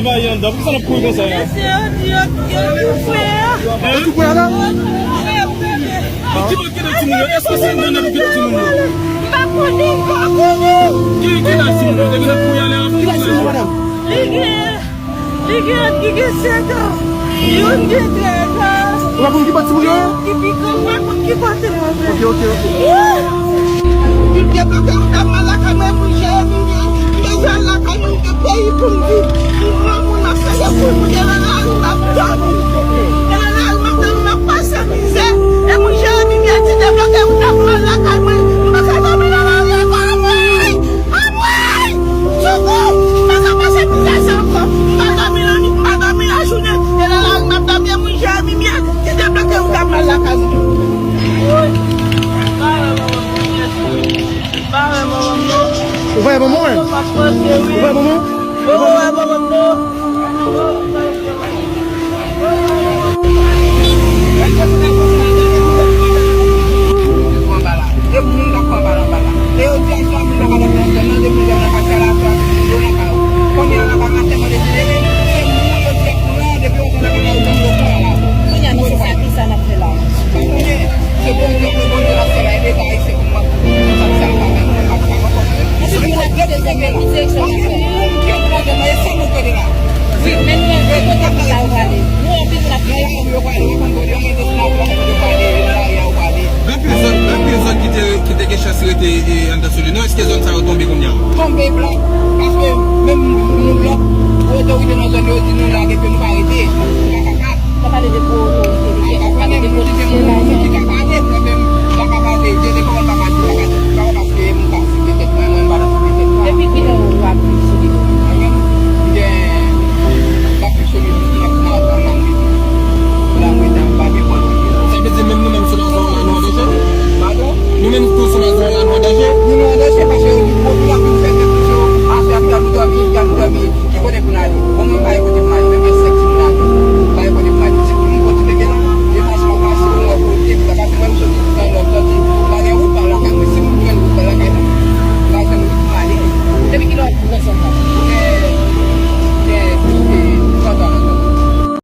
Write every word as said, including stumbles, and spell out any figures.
Vayan anndan, poukisa n ap kouri konsa a? Mesye, yo di yo, yo tou kwe a. Yo tou kwe a la? Ki bò ki gen timoun yo? Èske se anndan nan ki gen timoun yo? M pa konnen, m pa konnen. Ki, ki laj timoun yo? Depi n ap kouri ale anpil. Ki laj timoun yo, madanm? Li gen, li gen, li gen sèt an. Youn gen trèz an. Ou pa konn ki bò timoun yo ye? Ki pi gran, m pa konn ki kote yo ye. Ok, ok, ok. Wi! Li debloke yon dam nan lakay mwen pou m jere, m gen, m bezwen al lakay mwen, m gen peyi pou m viv. M granmoun, m ap fè dekouri pou de nan lari, m ap dòmi. De nan lari, m ap dòmi, m ap pase mizè. E pou m jere, m gen ti debloke yon dam nan lakay mwen, m pa ka dòmi nan lari ankò, anmwey! Anmwey! Soukou! M pa ka pase mizè sa ankò. M pa dòmi lannwit, m pa dòmi lajounen. E nan lari m ap dòmi, e moun Jeremi byen, ki debloke yon dam nan lakay mwen. Ou pa wè manman m non? Ou pa wè manman w? Ou pa wè manman w? Ou pa wè manman w? E moun k ap pran bal anba la. E yo di a swa moun pa ka dòmi nan zòn nan, depi zòn nan pa fè la, swa yo nan kay yo. Kounye a la pa maten, mande si se moun yo di a pran, depi yo pran nan kay yo, moun yo pran la. Kounye a nou se sa, ki sa n ap fè la? Pa konnen, se Bondye, pou Bondye n ap fè la, e de bagay se pou mwen, pou sa, sa pa menm, mwen pa ka ankò. Epi moun ap kite zòn nan, ki direksyon n ap fè? Moun ki ap pran zòn nan, e se moun ki rete la. Wi, men nou anvi kote moun sa yo prale. Nou anvi moun ap kite. Anpil zòn, anpil zòn ki te, ki te gen chans rete, e, anndan Solino, èske zòn sa yo tonbe kounye a? Tonbe blan, paske menm nou blan, otorite nan zòn yo di nou lage pye, nou pa rete, nou pa kapab. Pa pale de gwo otorite, li gen pale de politisyen la,